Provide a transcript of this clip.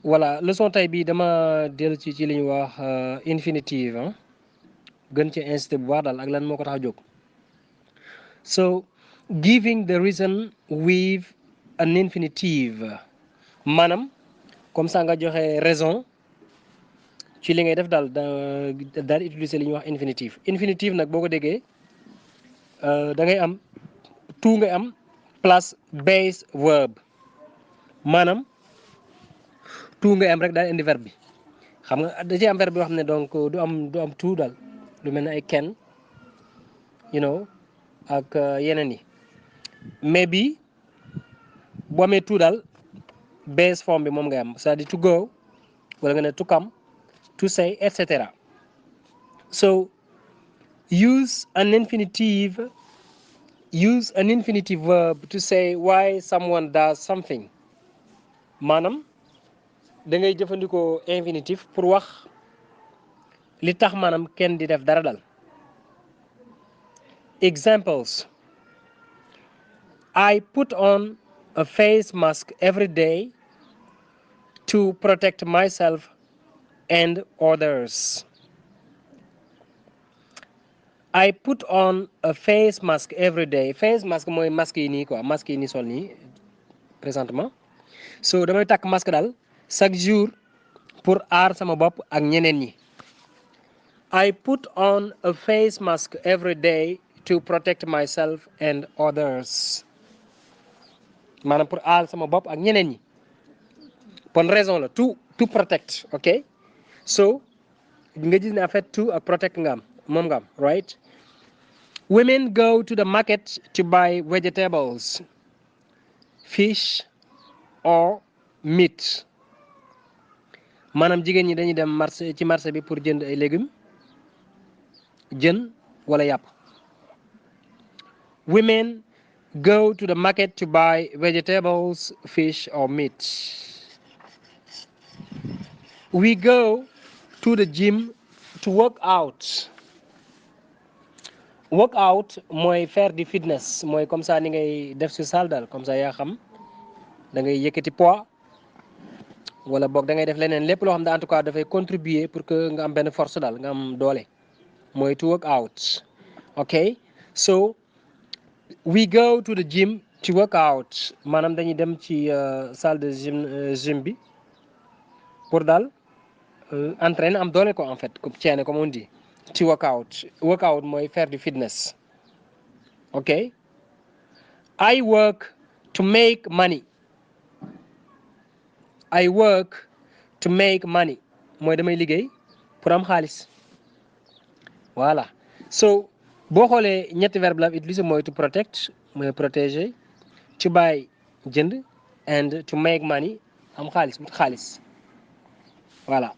voilà leçon tey bii dama dellu ci li ñuy wax infinitive gën ci incité bu baax daal ak lan moo ko tax a jóg. So giving the reason with an infinitive maanaam comme ça nga joxe raison ci li ngay def daal daal utiliser li ñuy wax infinitive. Infinitive nag boo ko déggee da ngay am tout ngay am plus base verb maanaam tout ngay am rek daal indi verbe bi xam nga da ciy am verbe yoo xam ne donc du am tout daal lu mel ne ay can ak yeneen yi mais bi boo amee tout daal base form bi moom ngay am c'est-à-dire to go wala nga ne to come to say etc. So use an infinitive verb to say why someone does something maanaam da ngay jëfandikoo infinitif pour wax li tax maanaam kenn di def dara dal. Examples: I put on a face mask every day to protect myself and others. I put on a face mask every day. Face mask mooy masque yi nii quoi masque yi nii sol nii présentement so damay takk masque daal chaque jour pour aar sama bopp ak ñeneen ñi. I put on a face mask every day to protect myself and others maanaam pour aar sama bopp ak ñeneen ñi bon raison la to protect ok so nga gis ne en fait to ak protect nga am moom nga am right. Women go to the market to buy vegetables, fish or meat maanaam jigéen ñi dañuy dem marché ci marché bi pour jënd ay légumes jën wala yàpp. Women go to the market to buy vegetables, fish or meat. We go to the gym to work out. Work out mooy faire du fitness mooy comme ça ni ngay def si salle daal comme ça yaa xam da ngay yëkkati poids wala boog da ngay def leneen lépp loo xam ne en tout cas dafay contribuer pour que nga am benn force daal nga am doole mooy to work out ok so we go to the gym to work out maanaam dañuy dem ci salle de gym bi pour daal entraîner am doole ko en fait ceene comme on dit to work out mooy faire du fitness ok. I work to make money. I work to make money mooy damay liggéey pour am xaalis voilà so boo xoolee ñetti verbe la utiliser mooy to protect mooy protéger, to buy jënd and to make money am xaalis wut xaalis voilà.